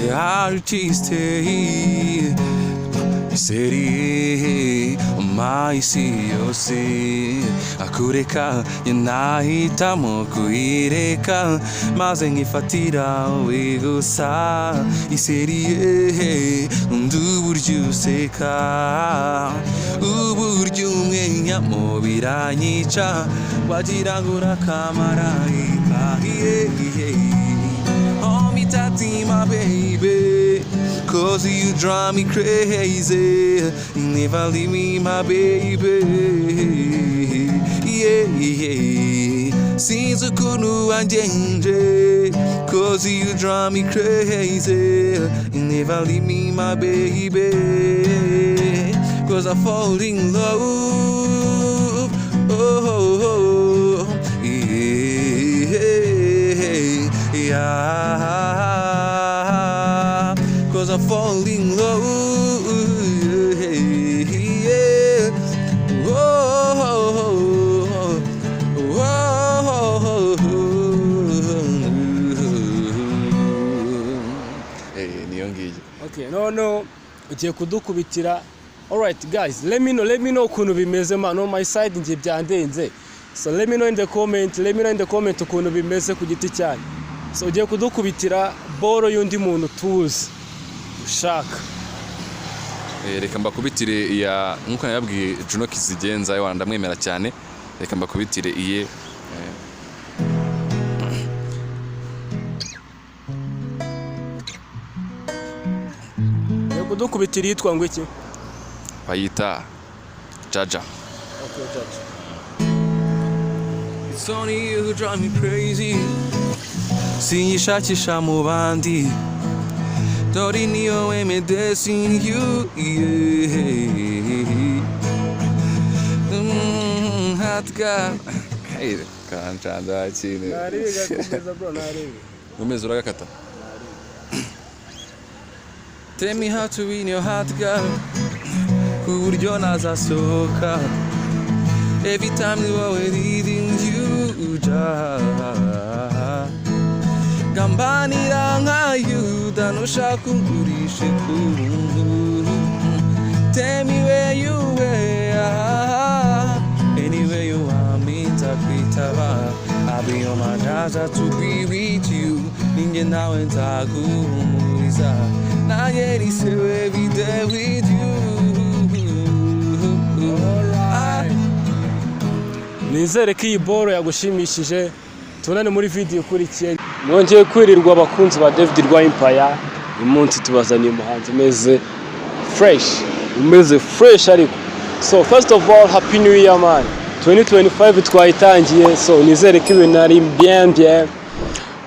The artist. Sérieux isi yose akureka, njye nahitamo kuyireka maze nkifatira we gusa. Isérieux, undi uburyo useka, uburyo umwenyamo biranyica, wagira ngo urakamarayika, yeah. Hold me tight, my baby, 'cause you drive me crazy. You never leave me, my baby. Yeah. Sinzi ukuntu wangenje, 'cause you drive me crazy. You never leave me, my baby. 'Cause I fall in love. Oh, yeah. 'Cause I fall in love. Yeah. Oh. Niyo ngiyo. Okay, no, ugiye kudukubitira. Alright guys, let me know ukuntu bimeze, man. On my side ngiye byandenze, so let me know in the comment, let me know in the comment ukuntu bimeze ku giti cyanyu. So ugiye kudukubitira boro y'undi muntu tuzi ushaka. Reka mbakubitire iya, nkuko nababwiye, Juno Kizigenza wa ndamwemera cyane. Reka mbakubitire iye. Ugiye kudukubitira iyitwa ngo iki? Bayita Jaja. Okay, Jaja. It's only you who drive me crazy. Sinyishakisha mu bandi, dore niyo wemedesi you, yeah. Hot girl. Hey, kancanza kintu. Narebe, komeza bro, narebe. Umeze uragakata. Tell me how to win your heart, girl, ku buryo nazasohoka. Every time ni wowe leading you, ja. Gambanira nka Yuda, nushaka ungurishe ku buntu. Tell me where you were. Anywhere you want me, nzakwitaba. I'll be on my jaja to be with you. Ninjye nawe nzaguhumuriza, nanjye nisewe every day with you. Alright. Nizere ko iyi boro yagushimishije. Tubonane muri video ikurikiye. Mwongeye kwirirwa abakunzi ba David Rwa Empire. Uyu munsi tubazaniye umuhanzi umeze fresh, umeze fresh ariko. So first of all, happy new year, man. 2025 twayitangiye, so nizere ko ibintu ari bien bien.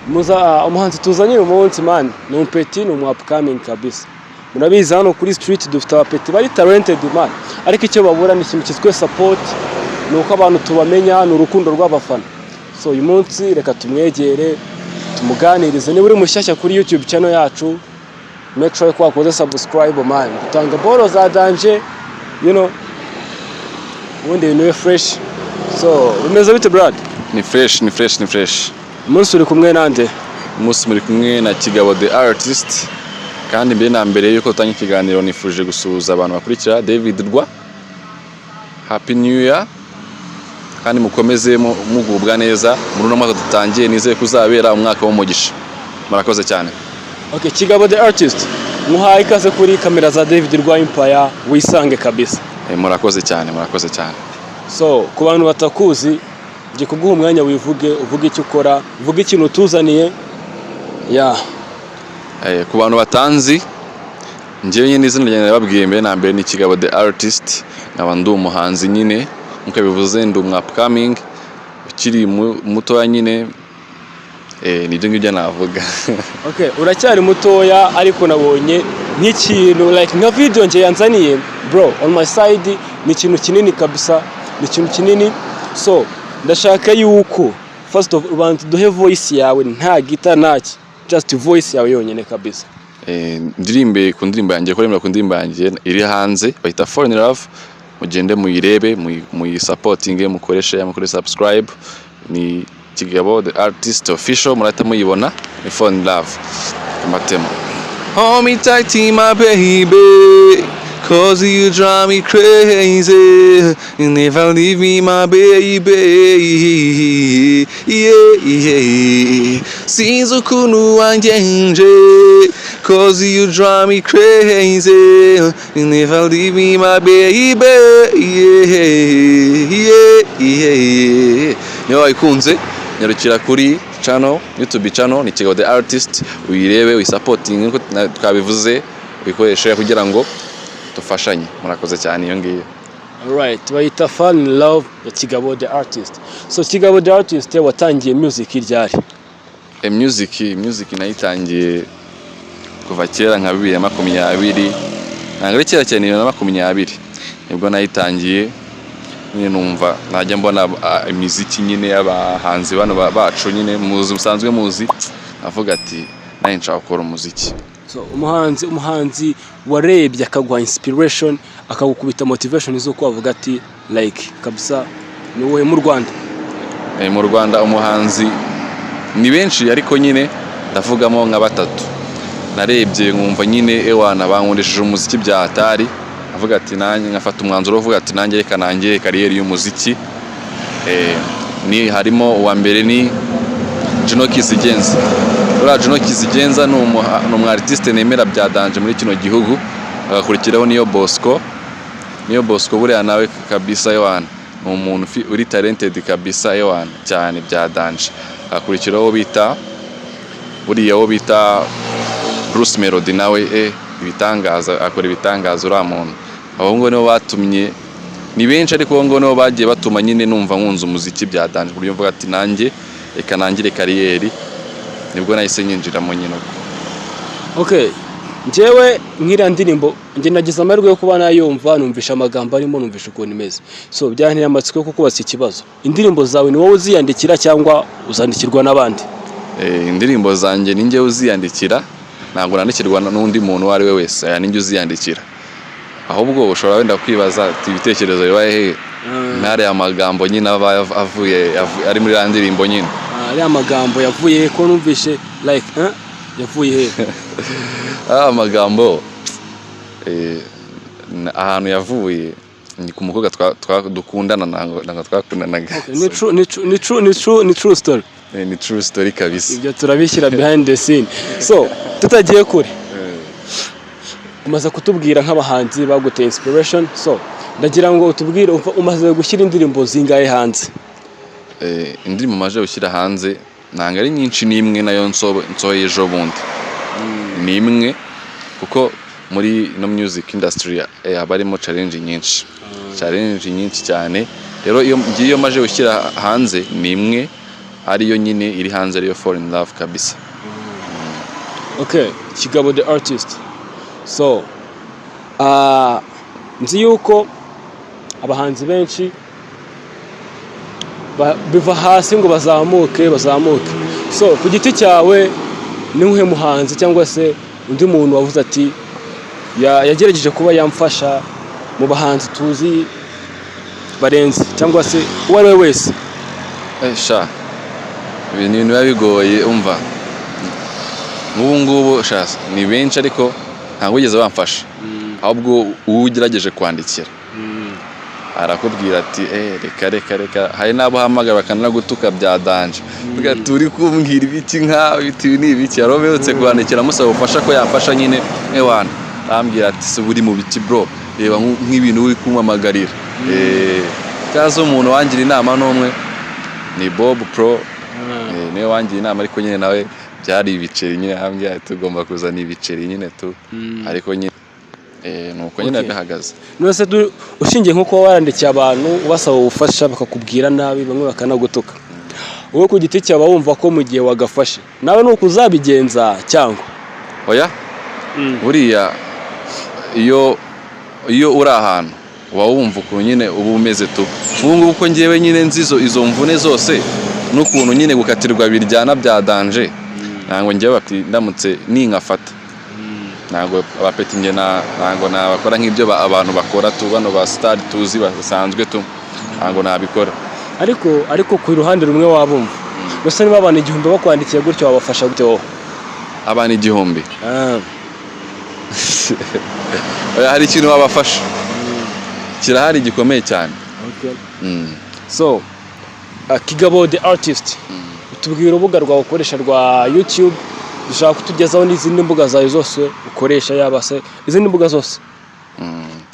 Muza umuhanzi tuzanye uyu munsi, man, ni umupeti, ni umu upcoming kabisa. Murabizi hano kuri street dufite abapeti bari talented, man, ariko icyo babura ni ikintu cyitwa support, ni uko abantu tubamenya, ni urukundo rw'abafana. So uyu munsi reka tumwegere tumuganirize. Niba uri mushyashya kuri YouTube channel yacu, make sure ko wakoze subscribe, man. Dutanga boro za danger, ubundi ibintu bibe fresh. So bimeze bite, Brad? Ni fresh, ni fresh, ni fresh. Umunsi uri kumwe nande? Umunsi muri kumwe na Kigabo the Artist. Kandi mbere na mbere yuko dutanga ikiganiro, nifuje gusuhuza abantu bakurikira David Rwa. Happy New Year, kandi mukomeze mugubwa neza muri uno mwaka dutangiye. Nizeye ko uzabera umwaka w'umugisha. Murakoze cyane. Okay, Kigabo the Artist, muhaye ikaze kuri kamera za David Rwa Empire, wisange kabisa. Murakoze cyane, murakoze cyane. So ku bantu batakuzi, ngiye kuguha umwanya wivuge, uvuge icyo ukora, uvuge ikintu utuzaniye ya. Ku bantu batanzi, njyewe nyine izina ryanjye nababwiye mbere na mbere ni Kigabo the Artist, nkaba ndi umuhanzi nyine nkuko bivuze, ndi umu upcoming ukiri mutoya nyine. Nibyo ngibyo navuga. Okay, uracyari mutoya, ariko nabonye nk'ikintu like nka video nge yanzaniye, bro. On my side ni ikintu kinini kabisa, ni ikintu kinini. So ndashaka yuko first of all ubanza duhe voice yawe, nta guitar, ntaki, just voice yawe yonyine kabisa. Ndirimbe ku ndirimbo yanjye, ko ku ndirimbo yanjye iri hanze bayita Fall in Love. Mugende muyirebe, muyisupportinge, mukore share, mukore subscribe. Ni Kigabo the Artist Official, murahita muyibona, ni Fall in Love amatemo. Hold me tight, my baby, 'cause you drive me crazy. You never leave me, my baby. Yeah. Sinzi ukuntu wangenje, 'cause you drive me crazy. You never leave me, my baby. Yeah. Niba wayikunze, nyarukira kuri channel, YouTube channel ni Kigabo the Artist, uyirebe, uyisupportinge nkuko twabivuze, uyikoreshe kugira ngo dufashanye. Murakoze cyane, iyo ngiyo. Alright, bayita Fall in Love ya Kigabo the Artist. So Kigabo the Artist, watangiye music ryari? Music nayitangiye kuva kera, nka 2020. Ntabwo ari kera cyane, 2020 nibwo nayitangiye nyine. Numva najya mbona imiziki nyine y'abahanzi bano bacu nyine muzi, musanzwe muzi, avuga ati nanjye nshaka gukora umuziki. So umuhanzi warebye akaguha inspiration, akagukubita motivation z'uko wavuga ati like kabisa, ni wowe mu Rwanda? Mu Rwanda umuhanzi ni benshi, ariko nyine ndavugamo nka batatu narebye nkumva nyine ewana bankundishije umuziki bya hatari, avuga ati nanjye nkafata umwanzuro wo kuvuga ati nanjye reka nangire career y'umuziki. Ni harimo uwa mbere ni Juno Kizigenza. Uriya Juno Kizigenza ni umu artiste nemera bya danger muri kino gihugu. Agakurikiraho Niyo Bosco. Niyo Bosco buriya nawe kabisa ewana ni umuntu uri talented kabisa, ewana cyane bya danger. Agakurikiraho bita buriya wo bita Bruce Melody, nawe ibitangaza, akora ibitangaza uriya muntu. Abo ngo nibo batumye, ni benshi, ariko abo ngo nibo bagiye batuma nyine numva nkunze umuziki bya danger, ku buryo mvuga ati nanjye reka nangire career. Nibwo nahise nyinjiramo nyine ubwo. Okay, njyewe nk'iriya ndirimbo njye nagize amahirwe yo kuba nayumva, numvisha amagambo arimo, numvisha ukuntu imeze. So byanteye amatsiko yo kukubaza ikibazo: indirimbo zawe ni wowe uziyandikira cyangwa uzandikirwa n'abandi? Indirimbo zanjye ni njye uziyandikira, ntabwo nandikirwa n'undi muntu uwo ari we wese. Aya ni njye uziyandikira. Ahubwo ushobora wenda kwibaza ati ibitekerezo bibaye he ntariya magambo nyine aba avuye ari muri ya ndirimbo nyine? Ah, ariya magambo yavuye he, ko numvishe like yavuye he? Amagambo ahantu yavuye ni ku mukobwa dukundana, ntabwo twakundanaga. Okay, ni true, ni true, ni true, ni true, ni true story? Ni true story kabisa. Ibyo turabishyira behind the scene. So tutagiye kure, umaze kutubwira nk'abahanzi baguteye inspiration. So ndagira ngo utubwire, umaze gushyira indirimbo zingahe hanze? Indirimbo maje gushyira hanze ntabwo ari nyinshi, ni imwe nayo nsohoye ejo bundi. Ni imwe kuko muri no music industry haba harimo challenge nyinshi, challenge nyinshi cyane. Rero iyo ngiye, iyo maje gushyira hanze ni imwe, ariyo nyine iri hanze, ariyo Fall in Love kabisa. Okay, Kigabo the Artist, so nzi yuko abahanzi benshi biva hasi ngo bazamuke bazamuke. So ku giti cyawe ni nkuhe muhanzi cyangwa se undi muntu wavuze ati yagerageje kuba yamfasha mu bahanzi tuzi barenze, cyangwa se uwo ari we wese? Sha, ibi ni ibintu biba bigoye. Umva, nk'ubu ngubu sha ni benshi, ariko ntabwo wigeze bamfasha. Ahubwo uwo ugerageje kwandikira arakubwira ati reka reka reka. Hari n'abo uhamagara bakanagutuka bya danger. Uvuga ati uri kumbwira ibiki nkawe, ibiti ibi ni ibiki? Hari uwo mperutse kwandikira amusaba ubufasha ko yamfasha nyine, ewana arambwira ati se uri mu biki bro, reba nk'ibintu uri kumpamagarira. Cyangwa se umuntu wangira inama n'umwe ni Bob Pro. Niwe wangira inama, ariko nyine nawe byari ibiceri nyine. Arambwira ati tugomba kuzana ibiceri nyine tu, ariko nyine nuko nyine bihagaze. None se ushingiye nko kuba warandikiye abantu ubasaba ubufasha, bakakubwira nabi, bamwe bakanagutuka, wowe ku giti cyawe wumva ko mu gihe wagafashe nawe nuko uzabigenza cyangwa? Oya, buriya iyo uri ahantu uba wumva ukuntu nyine uba umeze tu. Nk'ubu ngubu ko ngewe nyine nzi izo mvune zose n'ukuntu nyine gukatirwa biryana bya danger, ntabwo ngewe bati ndamutse ninkafata, ntabwo abapeti nge ntabwo nabakora nk'ibyo abantu bakora tu, bano ba star tuzi basanzwe tu, ntabwo nabikora. Ariko ku ruhande rumwe wabumva gusa, niba abantu 1000 bakwandikiye gutyo, wabafasha gute wowe? Abantu 1000? Oya, hari ikintu wabafasha, kirahari gikomeye cyane. Okay. So Kigabo the Artist, utubwira urubuga rwawe ukoresha rwa YouTube. Dushaka kutugezaho n'izindi mbuga zawe zose ukoresha, yaba se izindi mbuga zose,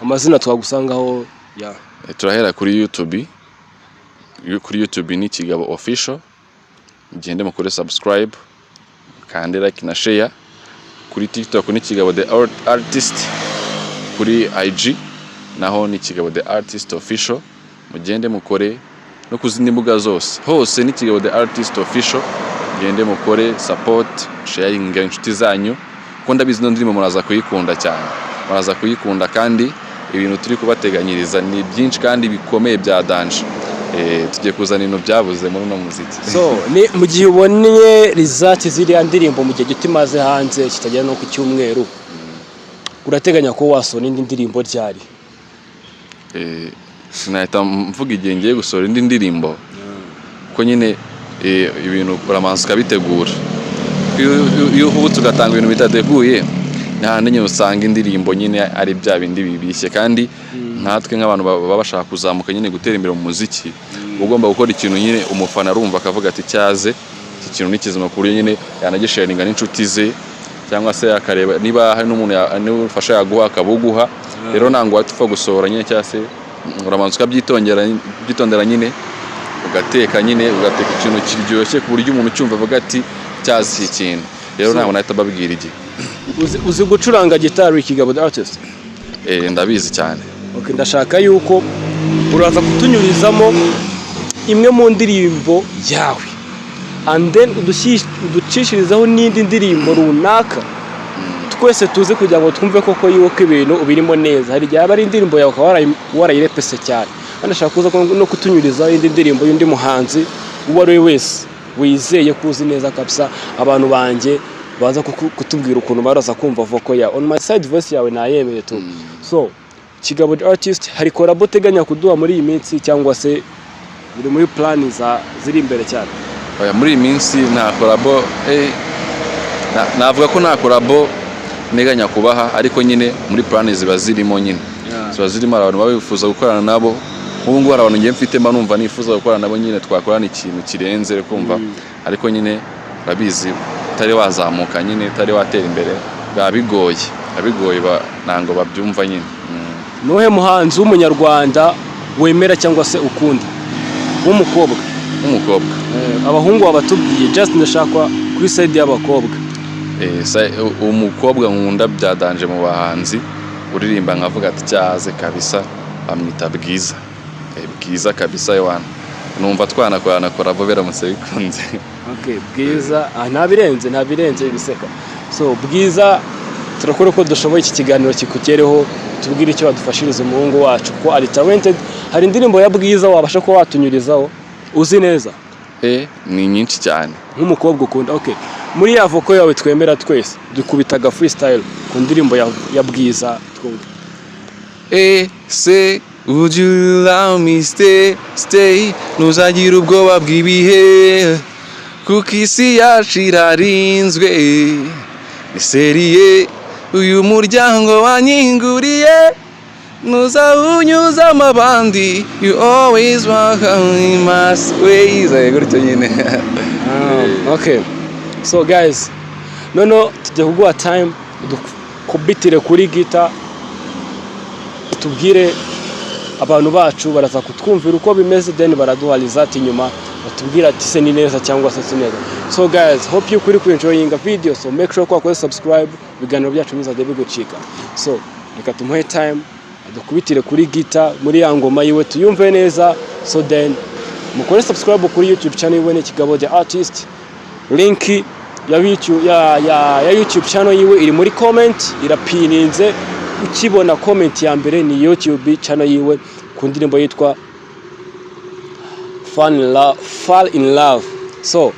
amazina twagusangaho ya. Turahera kuri YouTube. Kuri YouTube ni Kigabo Official, mugende mukore subscribe kandi like na share. Kuri TikTok ni Kigabo the Artist, kuri IG naho ni Kigabo the Artist Official. Mugende mukore no ku zindi mbuga zose, hose ni Kigabo the Artist Official. Mugende mukore support, sharing inshuti zanyu, kuko ndabizi ino ndirimbo muraza kuyikunda cyane, muraza kuyikunda. Kandi ibintu turi kubateganyiriza ni byinshi kandi bikomeye bya danger. Tugiye kuzana ibintu byabuze muri uno muziki. So ni mu gihe ubonye result ziriya ndirimbo mu gihe gito imaze hanze, kitagera no ku cyumweru, urateganya ko wasohora indi ndirimbo ryari? Sinahita mvuga igihe ngiye gusohora indi ndirimbo, kuko nyine ibintu uramanza ukabitegura. Iyo uhubutse ugatanga ibintu bitateguye, ni hahandi nyine usanga indirimbo nyine ari bya bindi bibishye. Kandi nkatwe nk'abantu baba bashaka kuzamuka nyine, gutera imbere mu muziki, uba ugomba gukora ikintu nyine umufana arumva akavuga ati: "Cyaze, iki kintu ni kizima," ku buryo nyine yanagisharinga n'inshuti ze, cyangwa se akareba niba hari n'umuntu n'ubufasha yaguha akabuguha. Rero ntabwo wahita upfa gusohora nyine, cyangwa se urabanza ukabyitondera, byitondera nyine, ugateka nyine, ugateka ikintu kiryoshye ku buryo umuntu ucyumva avuga ati: "Cyazi iki kintu." Rero ntabwo nahita mbabwira igihe. Uzi gucuranga gitari, Kigabo the Artist? Ndabizi cyane. Okay, ndashaka yuko uraza kutunyurizamo imwe mu ndirimbo yawe and then uducishirizeho n'indi ndirimbo runaka twese tuzi, kugira ngo twumve koko yuko ibintu ubirimo neza. Hari igihe aba ari indirimbo yawe ukaba warayirepese cyane. Kandi ndashaka kuza no kutunyurizaho indi ndirimbo y'undi muhanzi uwo ari we wese wizeye ko uzi neza kabisa. Abantu banjye baza kutubwira ukuntu baraza kumva vocal ya on my side, voice yawe nayemeye tu. So Kigabo the Artist, hari collabo uteganya kuduha muri iyi minsi, cyangwa se biri muri plan za ziri imbere cyane? Oya, muri iyi minsi nta collabo, navuga ko nta collabo nteganya kubaha, ariko nyine muri plan ziba zirimo nyine, ziba zirimo. Hari abantu baba bifuza gukorana nabo. Nk'ubu ngubu hari abantu ngiye mfite mba numva nifuza gukorana nabo nyine, twakorana ikintu kirenze kumva. Ariko nyine urabizi, utari wazamuka nyine, utari watera imbere, biba bigoye, biba bigoye, ntabwo babyumva nyine. Nuhe muhanzi w'umunyarwanda wemera cyangwa se ukunda w'umukobwa? Nk'umukobwa? Abahungu wabatubwiye, just ndashaka kuri side y'abakobwa. Umukobwa nkunda bya danger mu bahanzi uririmba nkavuga ati: "Cyaze kabisa," bamwita Bwiza. Bwiza kabisa, yowana numva twanakorana collabo biramutse bikunze. Okay, Bwiza, nta birenze, nta birenze ibiseka. So Bwiza, turakora uko dushoboye iki kiganiro kikugereho, tubwire icyo wadufashiriza umuhungu wacu ko ari talented. Hari indirimbo ya Bwiza wabasha kuba watunyurizaho uzi neza? Ni nyinshi cyane. Nk'umukobwa ukunda. Okay, muri ya vocal yawe twemera twese, dukubitaga freestyle ku ndirimbo ya Bwiza twumva. Say, would you allow me stay, stay? Ntuzagira ubwoba bw'ibihe, kuko isi yacu irarinzwe. Ni sérieux, uyu muryango wanyinguriye ntuzawunyuzamo abandi. You always welcome in my ways. Gutyo nyine. Okay, so guys, noneho tujya kuguha time dukubitire kuri gita, tubwire abantu bacu baraza kutwumvira uko bimeze, then baraduha result inyuma, batubwira ati se ni neza cyangwa se si neza. So guys, hope you kuri enjoying video, so make sure ko wakoze subscribe, ibiganiro byacu bizajya bigucika. So reka tumuhe time adukubitire kuri gita muri ya ngoma yiwe tuyumve neza. So then mukore subscribe kuri YouTube channel yiwe, ni Kigabo the Artist. Link ya YouTube, ya YouTube channel yiwe iri muri comment, irapininze. Ukibona comment ya mbere ni YouTube channel yiwe, ku ndirimbo yitwa Fall in Love, Fall in Love. So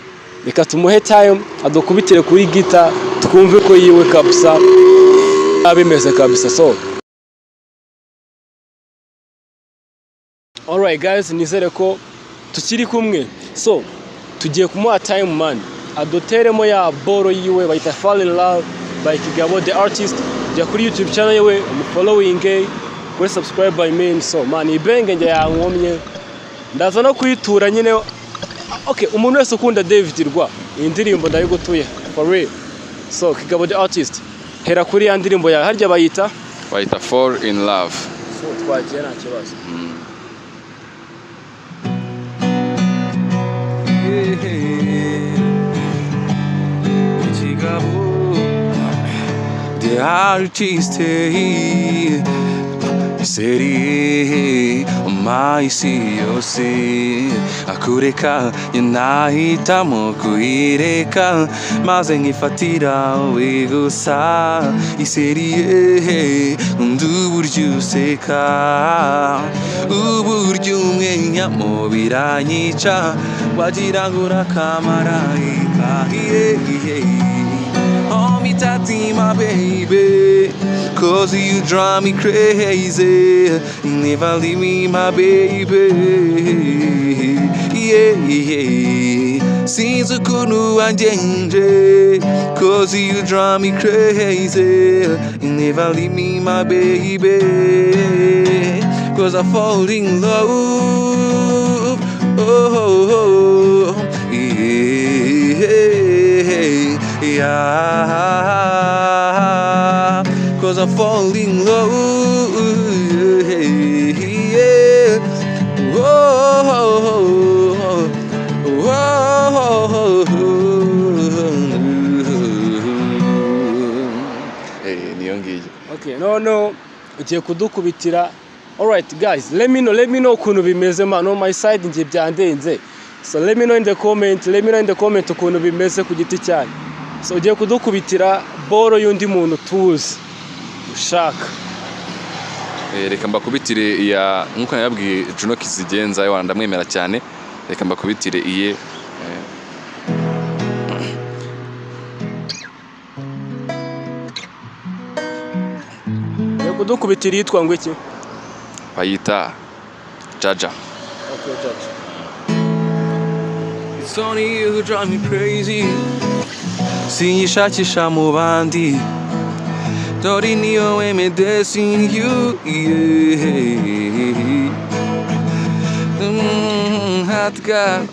reka tumuhe time adukubitire kuri gita, twumve ko yiwe kabisa bimeze kabisa. So alright guys, nizere ko tukiri kumwe. So tugiye kumuha time man aduteremo ya boro yiwe bayita Fall in Love by Kigabo the Artist. Jya kuri YouTube channel yewe umufollowing, kuri subscribe, I mean. So man, iyi benge njye yankomye, ndaza no kuyitura nyine. Okay, umuntu wese ukunda David Rwa, iyi ndirimbo ndayigutuye for real. So Kigabo the Artist, hera kuri ya ndirimbo yawe, harya bayita? Bayita Fall in Love. So twagiye, nta kibazo. Ikigabo the Artist, seri isi yose akureka, nahitamo kuyireka maze nkifatira we gusa. Iseriye undi, uburyo useka, uburyo umwenyamo biranyica, wagira ngo urakamarayika. Yeah. Hold me tight, my baby, 'cause you drive me crazy. You never leave me, my baby. Yeah. Sinzi ukuntu wangenje, 'cause you drive me crazy. You never leave me, my baby. 'Cause I fall in love. Oh, yeah. 'Cause I fall in love. Yeah. Oh. Niyo ngiyo. Okay, no, ugiye kudukubitira. Alright guys, let me know ukuntu bimeze man. On my side ngiye byandenze. So let me know in the comment, let me know in the comment ukuntu bimeze ku giti cyanyu. So ugiye kudukubitira boro y'undi muntu tuzi ushaka. Reka mbakubitire iya nkuko nababwiye, Juno Kizigenza yo ndamwemera cyane. Reka mbakubitire iye. Ugiye kudukubitira iyitwa ngo iki? Bayita Jaja. Okay, Jaja. It's only you who drive me crazy. Sinyishakisha mu bandi, dore niyo wemedesi you, yeah. Hot girl.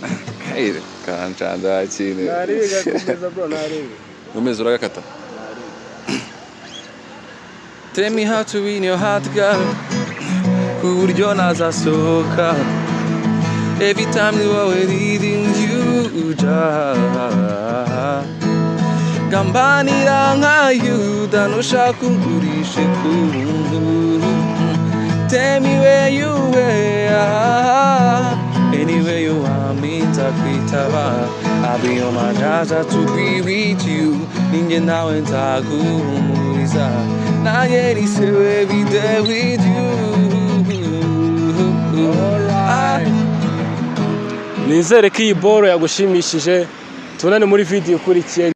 Hey, kancanda kintu. Nariga komeza bro, nariga. Umeze uragakata. Tell me how to win your heart, girl, ku buryo nazasohoka. Every time you are leading you, ja. Gambanira nka Yuda, nushaka ungurishe ku buntu. Tell me where you were. Anywhere you want me, nzakwitaba. I'll be on my jaja to be with you. Ninjye nawe nzaguhumuriza, nanjye nisewe be there with you. Alright. Nizere ko iyi boro yagushimishije. Tubonane muri video ikurikiye.